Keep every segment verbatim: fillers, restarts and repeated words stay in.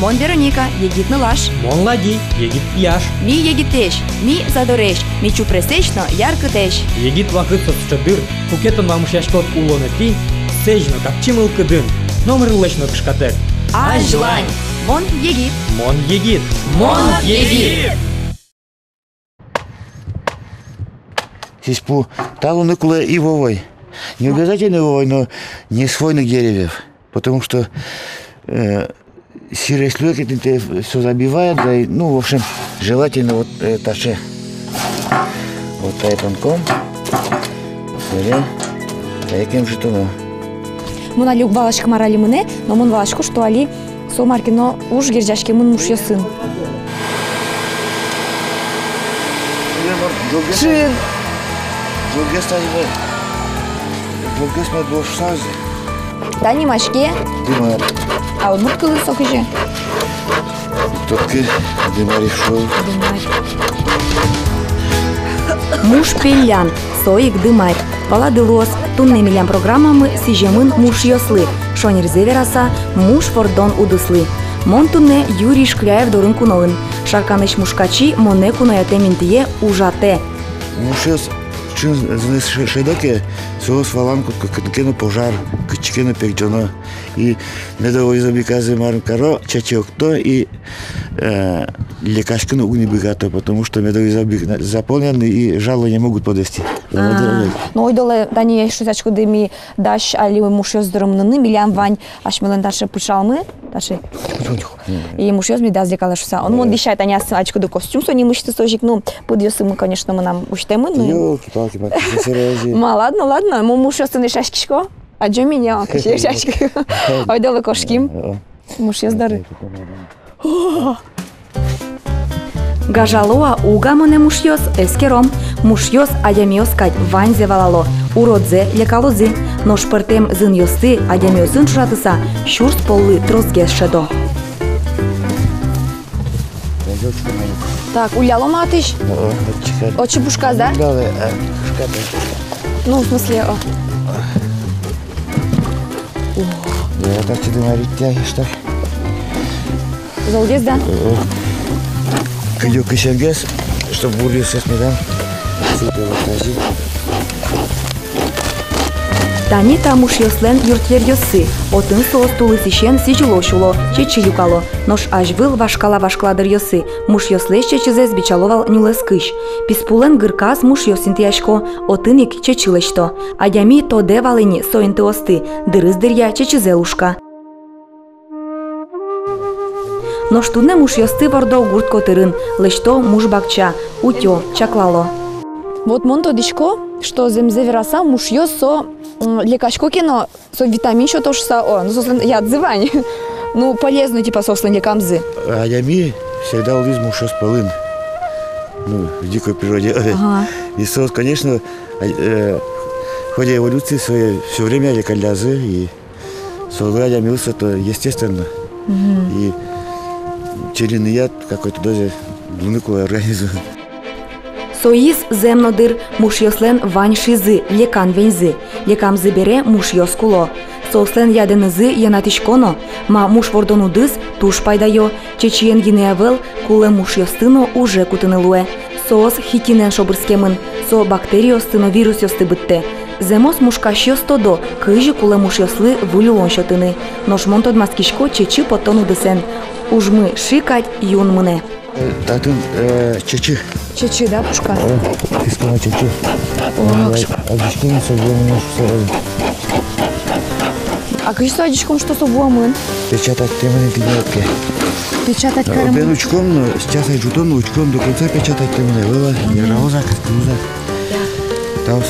Мон Вероника, егит нылаш. Мон Лади, егит пияш. Ми егитэсь, ми задоресь, ми чупресэсь но яркытэсь. Егит вакыт со сыӵе дыр, куке тон вамышъяськод улонэтӥ сэзь но капчи мылкыдын, номырлэсь но кышкатэк. Азьлань! Мон егит. Мон егит. Мон егит. Сиськи, та луыны кулэ ивовой. Не обязательно ивовой, но не с хвойных деревьев. Потому что, э, сирость луэ ке, тӥни всё забивает, да и, ну, в общем, желательно вот, э, таӵе. Вот та понком. Собере та ик ӧм ӝутоно. Мон али уг валаськы, мар али мынэ, но мон валасько, что али со мар ке но уж герӟаськемын мушъёсын. Ӵын. Ӝоггес мед луоз шуыса. Тани маське. Дымарь. А удмурт кылын со кызьы? Тодӥськод, дымарь шуо. Дымарь. Муш пеллян, со ик дымарь. Валады луоз, туннэ милям программамы сӥземын мушъёслы, шонерзэ вераса, муш вордон удыслы. Мон туннэ Юрий Шкляев дорын куноын. Шарканысь мушкачи монэ куноятэм интые ужатэ. Мушъёс ӵын зыныз ше-, шӧдо ке, соос валаны кутско кытын ке но пожар, кытчы ке но пегӟоно. И медовой зомбиказы мар каро, чечы окто и, э, лекаськыны уг ни быгато, потому что медовый зомбик на-, заполнены и жало не могут подвести. А, ну, ойдолэ, тани, шуиськоды, ми дась али мушъёс доры мыныны, милям вань асьмелэн таӵе пыӵалмы, таӵе. И мушъёс медаз лекалэ шуыса. Он мон дӥсяй, тани ас-, адӟиськоды, костюм со нимысьтыз озьы ик, ну, пыдъёсмы, конечно, мынам усьтэмын, ну. Ёлки-палки, мар тӥ, серьёзно. Ма, ладно, ладно, мон мушъёсын ишаськисько. Адӟо меня, кыӵе ишаськи. Ойдолэ кошким. О. Мушъёс доры. О. Гажало-а, уг-а монэ мушъёс, эскером. Мушъёс адямиос кадь ваньзэ валало, уродзэ лекалозы. Нош пӧртэм зынъёсты адямиосын ӵошатыса, сюрс поллы тросгес шӧдо. Так, уллялом-а отысь? О, отчы кадь. Отчы пушказ, да? Да, да, э, пушказ, да. Ну, в смысле, о. О. Я так тебе говорить, я что? Золгес, да? Э, кыдёкысенгес, чтоб буръёссэс медам. Сюда вот тазьы. Тани та мушъёслэн юртъеръёссы. Отын соос тулысысен сӥзьылозь уло, чечы люкало. Нош азьвыл вашкала-вашкала дыръёсы мушъёслэсь чечызэс бичало вал нюлэскысь. Писпулэн гырказ мушъёс интыясько, отын ик чечы лэсьто. Адями тодэ вал ини со интыосты, дырыз дыръя чечызэ лушка. Нош туннэ мушъёсты вордо гурт котырын, лэсьто муш бакча, утё, чаклало. Вот мон тодӥсько, что зэмзэ вераса, мушъёс со, м, лекасько ке но, со витамин сёто шуыса, о, ну, соослэн ядзы вань. Ну, полезно, типа, соослэн лекамзы. Адями всегда улӥз мушъёс пӧлын. Ну, в дикой природе. Ага. И соос, конечно, э, в ходе эволюции своей всё время лекаллязы и Солы адямилы со то естественно. Мгм. И пчелиный яд какой-то дозе луыны кулэ организмын. Соиз зэм но дыр, мушъёслэн вань шизы, лекан веньзы. Лекамзы бере мушъёс куло. Соослэн ядэнызы йӧнатӥсько но, ма муш вордон удыс туж пайдаё, чечыен гинэ ӧвӧл, кулэм мушъёсты но уже кутыны луэ. Соос хитинэн шобырскемын, со бактериосты но вирусъёсты быдтэ. Зэмос мушкасьёс тодо, кызьы кулэм мушъёслы выль улон сётыны. Нош мон тодматскисько чечы поттон удысэн. Ужмы ши кадь юн мынэ. Э, татын, э, чечы. Чечы, да, пушказ? Э, кыскемын чечы. О, давай, кыш- адӟиське ини со вуэмын, со вуэмын. А кызьы со адӟиськом, что со вуэмын? Печатать каремын ини тӥни ке. Печатать каремын. Э, бен учком, но сейчас ай ӝутом, но учком, до конца печатать каремын ӧвӧл, не рауз-а, кыскемын-а. Таос,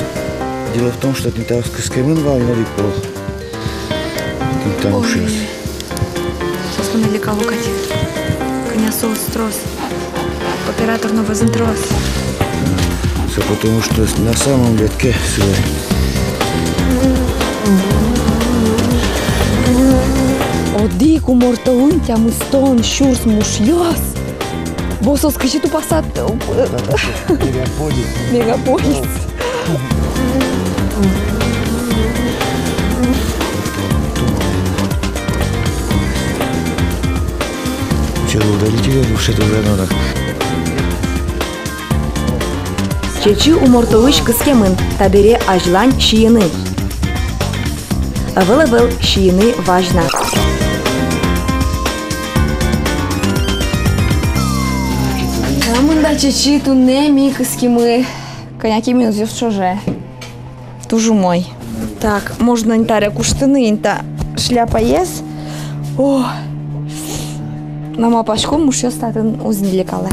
дело в том, что тӥни таос кыскемын вал ини одӥг пол. Тӥни таос. Ой. Соос мынэ лекало кадь. Кӧня соос трос. Оператор но вӧзын трос. Всё потому, что на самом ветке сылэ. Одӥг умортоын тямыстон сюрс мушъёс. Бо соос кызьы тупаса, э, мегаполис. Мегаполис. О. Чего удалить её, ушед уже надо. Чечы умортоысь кыскемын, табере азьлань сиыны. Ӧвӧл-ӧвӧл, сиыны вазь на. А мында чечы туннэ ми кыскимы кӧня ке минутъёс ӵоже. Туж умой. Так, можно ини табере куштыны ини та шляпаез. О! Но малпасько, мушъёс татын уз ни лекалэ.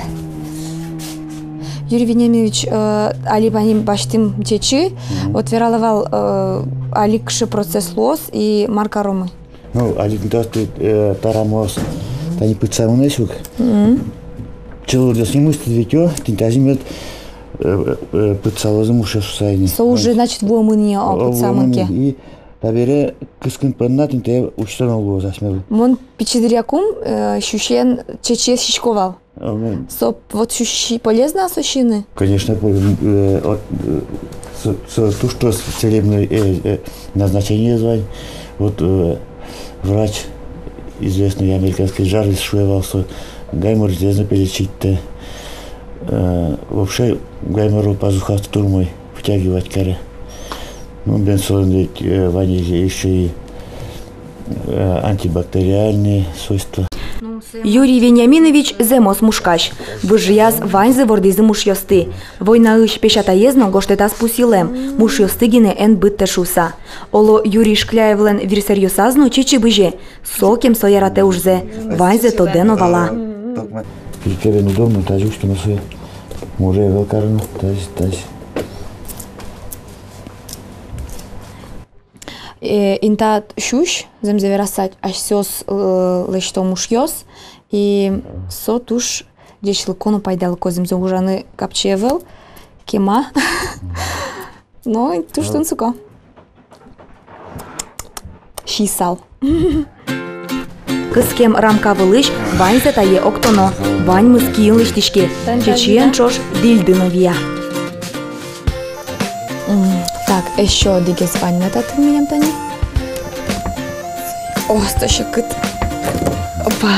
Юрий Вениаминович, э, али тани басьтӥм чечы. Мгм. Вот вералэ вал, э, али кыӵе процесс луоз и мар каромы. Ну, али тӥни таосты, э, тарамъёс тани пытсамын ини ук. Мгм. Чылкыт нимысьтыз витё, тӥни тазьы мед, э, э, пытсалозы мушъёс шуса ини. Со уже, значит, вуэмын ини, о, о, пытсамын ке. Вуэмын ини. И табере кыскын понна тӥни тае усьтоно луоз асьмелы. Мон пичи дыръя ик, э, сюсен чечыез сисько вал. А, ну. Со, вот сю-, си-, полезно со сиыны? Конечно, по-, э, о, э, со, со туж трос целебной, э, э, назначениез вань. Вот, э, врач известный американский Джарвис шуэ вал, со гайморез но лечить каре. Э, вообще гайморез пазухаосты туж умой вытягивать каре. Ну, бен солэн ведь, э, вань ещё и э, антибактериальные свойства. Юрий Вениаминович зэмос мушкась. Выжыяз ваньзэ вордӥзы мушъёсты. Войнаысь песятаез но гожтэтаз пусйылэм, мушъёсты гинэ эн быдтэ шуса. Оло, Юрий Шкляевлэн вирсэръёсаз но чечы бызе. Сокем со яратэ ужзэ, ваньзэ тодэ но вала. Перекерен удобно, тазьы усьтоно сое. Мур ӧвӧл кароно, тазьы, тазьы. Э, ини та сюсь, зэмзэ вераса, асьсэос, э, лэсьто мушъёс, и со туж ӟечлыко но пайдалыко, зэмзэ ужаны капчи ӧвӧл, кема. Но туж тунсыко. Сисал. Кыскем рамка вылысь ваньзэ тае октоно, ваньмыз киын лэсьтӥське, чечыен ӵош дӥльды но вия. М, так, эшшо одӥгез вань на татын милям тани. О, со секыт. Опа.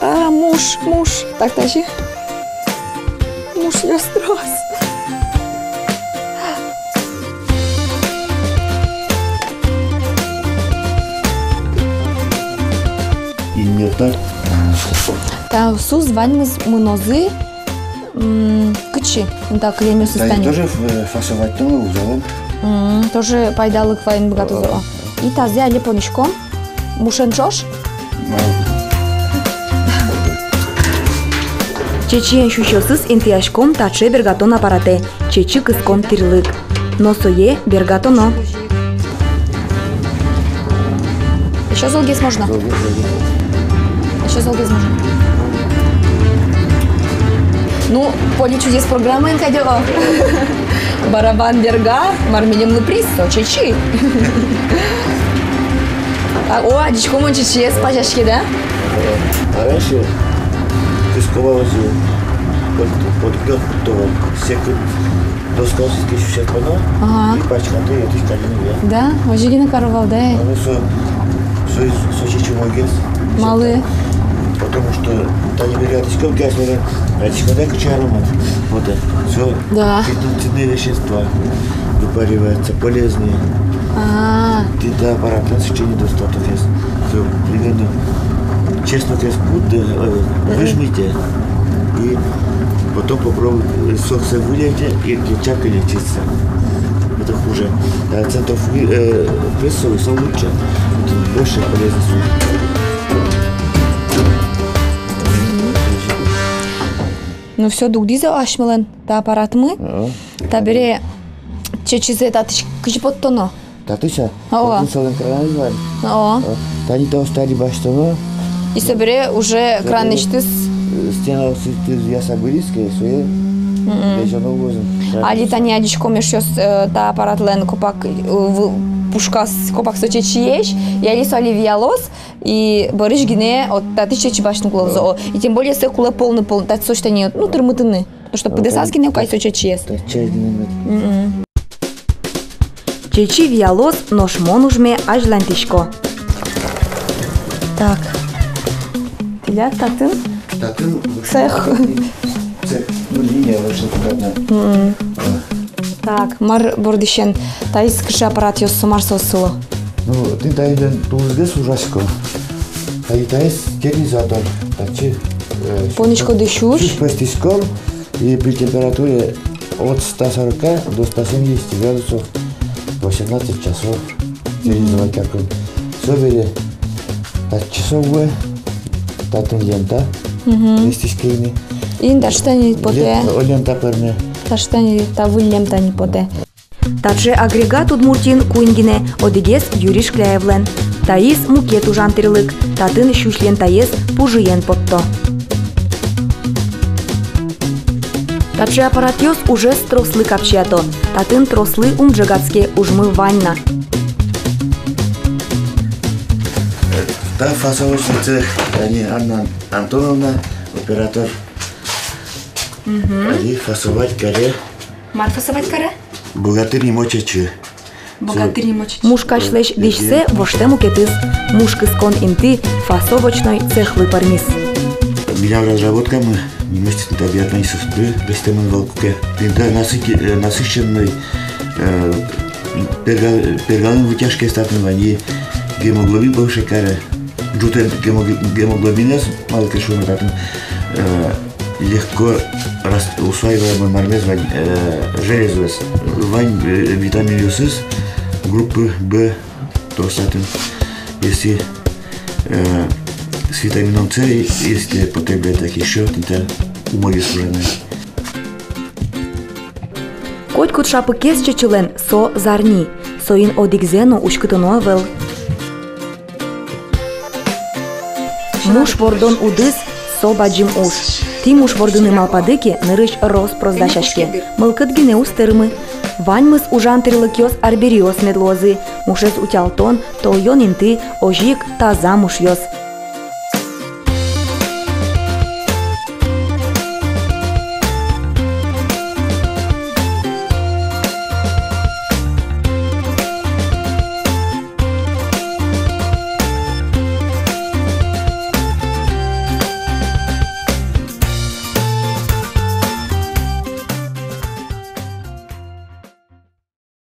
А, муш, муш. Так, тазьы. Мушъёс трос. Инмет. Таосыз ваньмыз мынозы, м, кытчы? Та кылемъёсыз тани. Тоже ф-, фасовать но ужалом. М, тоже пайдалык вань быгатозы. О. И тазэ али понӥськом. Мушен ӵош? Чечыен сюсьёсыз интыяськом таӵе бергатон аппаратэ, чечы кыскон тӥрлык. Но сое бергатоно. Ещё золгес можно? Золгес, золгес. Ещё золгес можно. Ну, поле чудес программаын кадь, о. Барабан берга, мар милемлы приз, со чечы. А, о, адӟисько, мон чечыез пазяське, да? А раньше кыско вал озьы, вот, вот, вот, вот, секыт доскаос кыскыса понна, ага, и пачкатэ, и отысь кадь ини вия. Да, озьы гинэ каро вал, да? А, ну, со, со, со чечы умойгес. Малы? Потому что тани бере адӟиськом ке асьмелэн, адӟиськом, да, кыӵе аромат. Вот, э, всё. Да. Питательные вещества выпариваются, полезные. А. Тӥ та аппаратэн сыӵе недостатокез. Всё, примерно чеснокез пуд-, э, э, выжмите. И потом попробуйте, э, соксэ вылейте, и клетчатка лечится. Это хуже. А центров-, э, прессовый, всё лучше. Больше полезных свойств. Ну всё, дугдӥз-а асьмелэн та аппаратмы? Ага. Табере чечызэ татысь кызьы поттоно? Татысь-а? О. Татын солэн кранэз вань. О. О. Тани таосты али басьтоно. И собере уже кранысьтыз. Э, стенаосты вияса быриз ке, сое лэзёно луозы. Али тани адӟиськом, эшъёс, э, та аппаратлэн копак, э, вы-, пушказ копак со чечыесь, и али со али виялоз. И бӧрысь гинэ, о, татысь чечы басьтыны кулэ луоз, о. И тем более сое кулэ полный, полный, татысь тани, ну, тырмытыны. Потому что пыдэсаз гинэ ук ай со чечыез. Мгм. Чечы виялоз, нош мон ужме азьланьтӥсько. Так. Иля татын? Татын цех. Цех. Ну, линия вышла. Мгм. Так, мар бордысен, таиз кыӵе аппаратъёс, со мар соос сыло? Ну, тӥни таин тулысгес ужасько. Таиз, таиз стерилизатор. Татчы, э, понӥськоды сюсь, сюсь пӧзьтӥськом, и при температуре от ста сорока до ста семидесяти градусов восемнадцать часов стерилизовать карком. Собере пять часов вуэ, татын лента. Мгм. Вместе с кеями. И таӵе тани потэ. Лен-, о, лента пӧрме. Таӵе тани, та выль лента ни потэ. Таӵе агрегат Удмуртиын куинь гинэ, одӥгез Юрий Шкляевлэн. Таиз мукет ужан тӥрлык, татын сюсь лентаез пужыен потто. Таӵе аппаратъёс ужез трослы капчиято. Татын трослы ум ӝегатске, ужмы вань на. Та фасовочный цех, тани Анна Антоновна, оператор. Мгм. Али фасовать каре. Мар фасовать каре? Богатырь Нимочечы. Богатырь Нимочечы. Муш касьлэсь дӥсьсэ воштэ мукетыз. Муш кыскон инты фасовочной цехлы пӧрмиз. Милям разработкамы нимысьтыз та биатлонистъёсты лэсьтэмын вал, куке тӥни та насыщ-, э, насыщенной, э, перга-, пергалэн вытяжкаез татын вань, и гемоглобин повышать каре. Ӝутэн гемог-, гемоглобинэз, малы ке шуоно, татын, э, легко рас-, усваиваемый мармез вань, э, железоез. Вань, э, витаминъёсыз группы Б, то есть татын, если, э, с витамином С, если потреблять, так ещё тӥни та умойгес ужаны. Котькуд шапыкез чечылэн со зарни. Соин одӥгзэ но уськытоно ӧвӧл. Муш вордон удыс — со бадӟым уж. Тӥ муш вордыны малпады ке, нырысь рос-прос дасяське. Мылкыд гинэ уз тырмы. Ваньмыз ужан тӥрлыкъёс арбериос мед луозы. Мушез утялтон, толъён инты, озьы ик таза мушъёс.